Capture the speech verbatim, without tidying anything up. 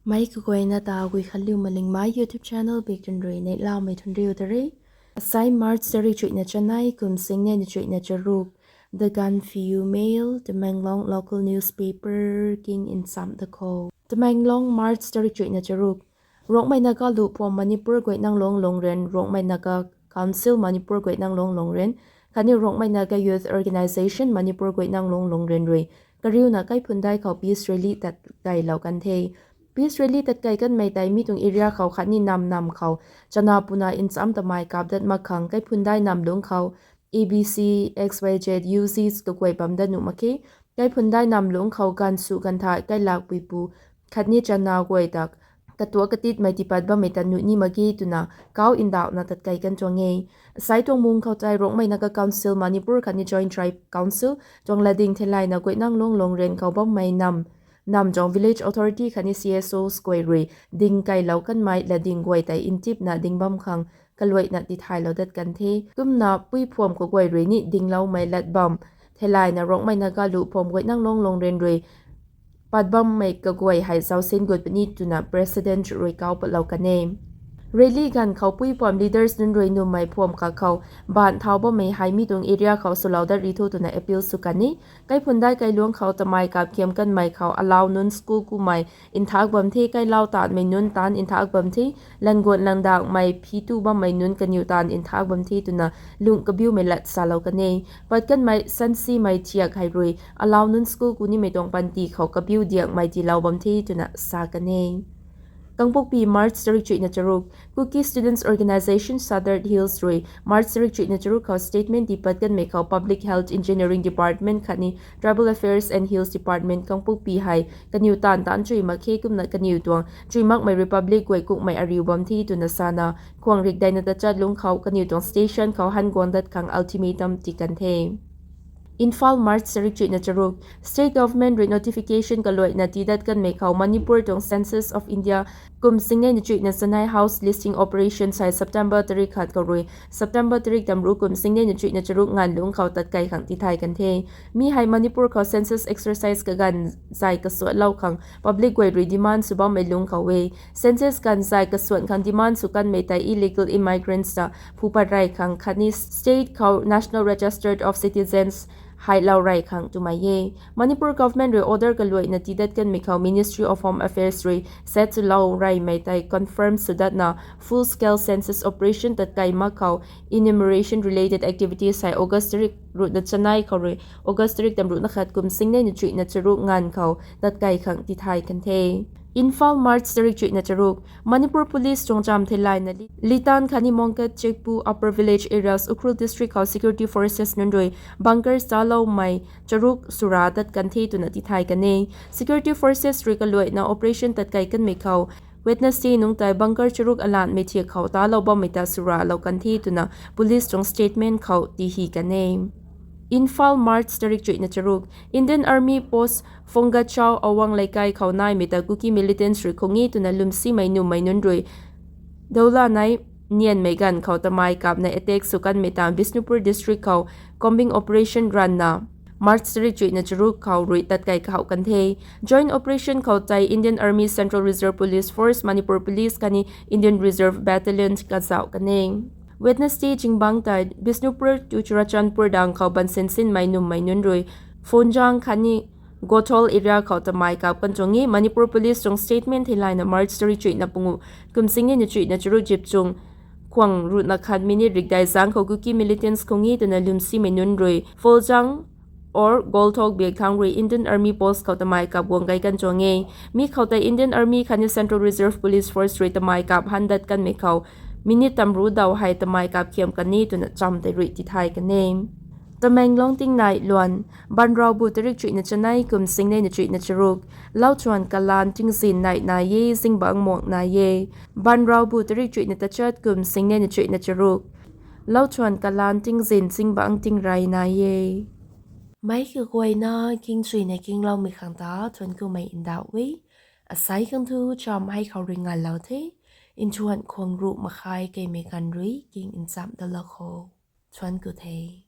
Mei kaguayna ta Guikhanliu Malingmei YouTube channel biktan rui neihlamei thunriu ta re. Asai March tarik chuihna chanei kum singnei na chuihna charuk, The Gaanphiu Mail, Tamenglong local newspaper king nchamc da kho. Tamenglong, March tarik chuihna charuk. Rongmei Naga luh phuam Manipur guay nang lung lungren, Rongmei Naga Council Manipur guay nang lung lungren khatni Rongmei Naga Youth Organisation Manipur guay nang lung lungren rui kariuna kaiphundai khou peace rally tat kailou kan the. Peace rally tat kai kanmei tei mi tuang area khou khatni nam nam khou chana puna nchamc tamei kap dat mak khang kaiphundai nam lungc khou A B C, X Y Z, U Z kaguay bam dat nuh mak khe. Kaiphundai nam lungc khou ganv su ganv thai kailak puipu khatni chana guay ta katuak katitmei tipat bammei ta nuh ni mak ge twna kau ndauhna tat kai kan tuang e. Asai tuang mung khou tei Rongmei Naga Council Manipur khatni Joint Tribe Council tuang latding theilayna guay nang lung lungren khou bammei nam nam tuang village authority khatni C S Os guay rui ding kailou kanmei latding guay tei ntipna ding bam khang kaluaina tithaylou dat kan the. Kumna pui phuam kaguay rui ni dingloumei lat bam theilayna Rongmei Naga luh phuam guay nang lung lungren rui pat bammei kaguay hei zausin gut puni twna President rui kau patlou kan e. Rally ganv khou pui phuam leaders nunc rui nummei phuam kakhou baanc thau bammei hei mi tuang area khou swlou dat ri tho twna appeal sw kan e. Kaiphundai kailuang khou tamei kap khiam kanmei khou alau nunc school kumei nthak bam the, kailau taanmei nunc taanc nthak bam the, languan langdakmei phi tu bammei nunc kaniw taanv nthak bam the twna lungh kabiumei lat salou kan e. Pat kanmei sansimei thiak hei rui alau nunc school kunimei tuang panty khou kabiu diakmei tiilou bam the twna sa kan e. Kangpokpi, March tarik chuihna charuk. Kuki Students Organisation Southern Hills rui March tarik chuihna charuk khou statement tii pat kanmei khou Public Health, Engineering Department khatni Tribal Affairs and Hills Department Kangpokpi hei kaniw taanv taanc chui mak khe kumna kaniw tuang chui makmei Republic guay kukmei ariu bam the twna sana khuang rikdeina tachat lungc khou kaniw tuang station khou han guang dat khang ultimatum tii kan the. Imphal, March tarik chuihna charuk. State government rui notification kaluaina tii dat kanmei khou Manipur tuang Census of India kum singnei na chuihna chanei house listing operation hei September tarik khat khou rui September tarik tamru kum singnei na chuihna charuk nganv lungc khou tat kai khang tithay kan the. Mi hei Manipur khou census exercise kaganv zay kasuatlou khang public guay rui demand sw bammei lungc khou e. Census ganv zay kasuan khang demand sw kanmei tei illegal immigrants ta phu pat rey khang khatni state khou National Registered of Citizens hei lou rey khang twmei e. Manipur government rui order kaluaina tii dat kanmei khou Ministry of Home Affairs rui set swlou reymei tei confirm sw datna full scale census operation tat kai mak khou enumeration related activities hei August tarik ruhna chanei khou rui August tarik tamruhna khat kum singnei na chuihna charuk nganv khou tat kai khang tithay kan the. Imphal, March tarik chuihna charuk. Manipur Police tuang cham theilayna Li-, Litan khatni Mongkat Chekpu Upper Village areas Ukhrul District khou security forces nunc rui bunkers taloumei charuk sura tat kan the twna tithay kan e. Security forces rui kaluaina operation tat kai kanmei khou Wednesday nungc tei bunker charuk alanmei thiak khou talou bammei ta suralou kan the twna police tuang statement khou tihi kan e. Imphal, March tarik chuihna charuk. Indian Army post Phongachao Awang Leikai khou naimei ta Kuki militants rui khungi twna lwmsimei nummei nunc rui doula nai nianmei ganv khou tamei kapna attack sw kanmei ta Bishnupur District khou combing operation ranna March tarik chuihna charuk khou rui tat kai kahouh kan the. Joint operation khou tei Indian Army, Central Reserve Police Force, Manipur Police khatni Indian Reserve Battalion kazauh kan e. Wednesday zingbangc tei Bishnupur to Churachandpur dang khou bansinsinmei nummei nunc rui Phonjang khatni Gothol area khou tamei kap kan tuang e. Manipur Police tuang statement theilayna March tarik chuihna pungu kum singnei na chuihna charuk zip chung khwang ruhna khat minute rikdai zang khou Kuki militants khungi twna lwmsimei nunc rui Pholjang or Golthok biak thang rui Indian Army post khou tamei kap guang kai kan tuang e. Mi khou tei Indian Army khatni Central Reserve Police Force rui tamei kap han dat kanmei khou minute tamru daw hei tamei kap khiam kan e twna cham tei rui tithay kan e. Tamenglong tingnai luan. Banraubu tarik chuihna chanei kum singnei na chuihna charuk. Lauchuan kalan tingzin nai nai e, zingbangc muang nai e. Banraubu tarik chuihna tachat kum singnei na chuihna charuk. Lauchuan kalan tingzin zingbangc tingrey nai e. Mei kaguayna kingchuina kingloumei khang ta thuanc kumei ndauh e. Asai khang thu cham hei khou rui nganlou the. Nthuan khwang ruh makhai keimei ganv rui king ncham dalou kho. Thuanc ku the.